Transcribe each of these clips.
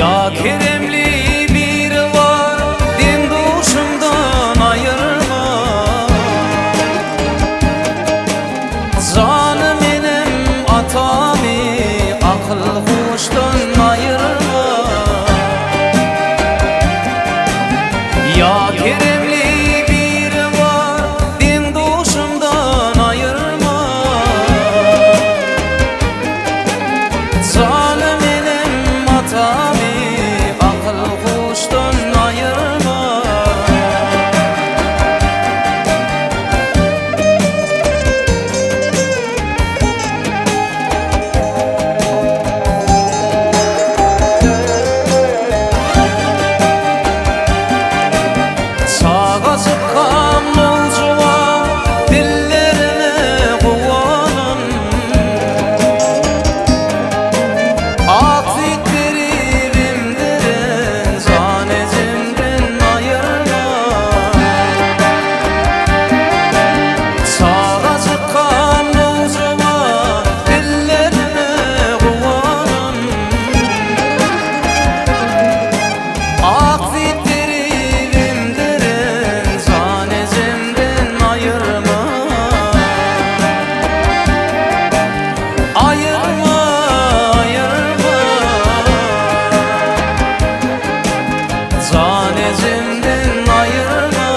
Ýa keremli biri bar, deň-duşumdan aýyrma. Janym enem, atamy akyl-huşdan aýyrma. Ýa keremli biri bar, deň-duşumdan aýyrma. Janym enem, atamy akyl-huşdan aýyrma. Çagajykkam nowjuwan dillerime guwanan, Ak süýt berip emdiren jan ejemden aýyrma. Çagajykkam nowjuwan dillerime guwanan, Ak süýt berip emdiren jan ejemden aýyrma. Aýyrma, aýyrma, jan ejemden aýyrma.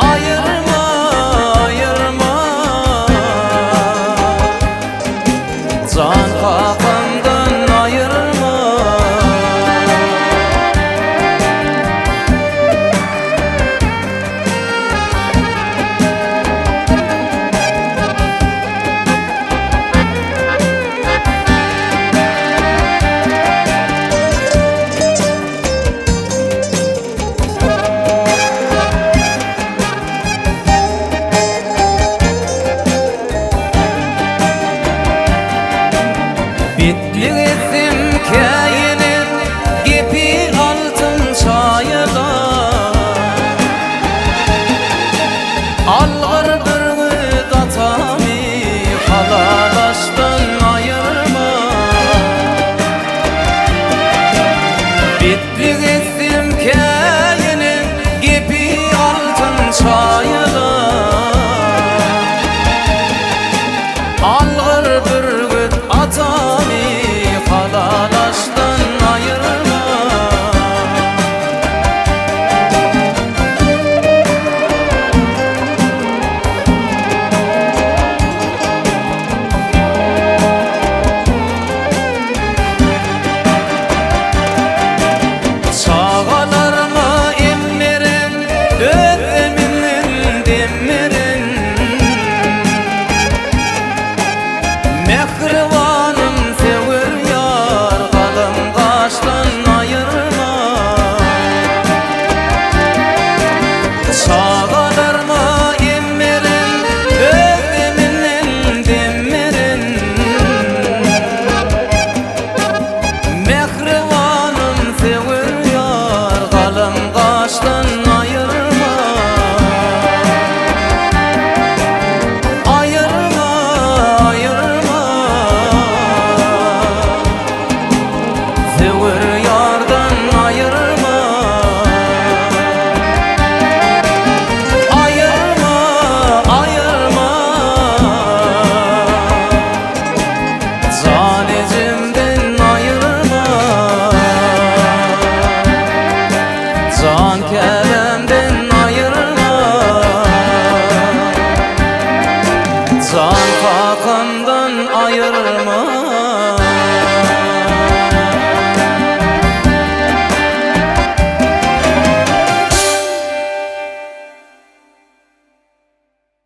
Aýyrma, aýyrma, jan kakamdan aýyrma. Betlik etsem käýenem, gepi altyn çaýyla. Algyr bürgüt atamy halal aşdan aýyrma. Betlik etsem käýenem, gepi altyn çaýyla. Algyr bürgüt atamy halal aşdan aýyrma. Çagalaryma em beren, öz deminden dem beren. Mähribanym söwer ýar, galam gaşdan aýyrma. Çagalaryma em beren, öz deminden dem beren. Mähribanym söwer ýar, galam gaşdan aýyrma. Aýyrma, aýyrma, söwer ýardan aýyrma. Aýyrma, aýyrma, jan ejemden aýyrma. Jan käbämden aýyrma. Jan kakamdan aýyrma.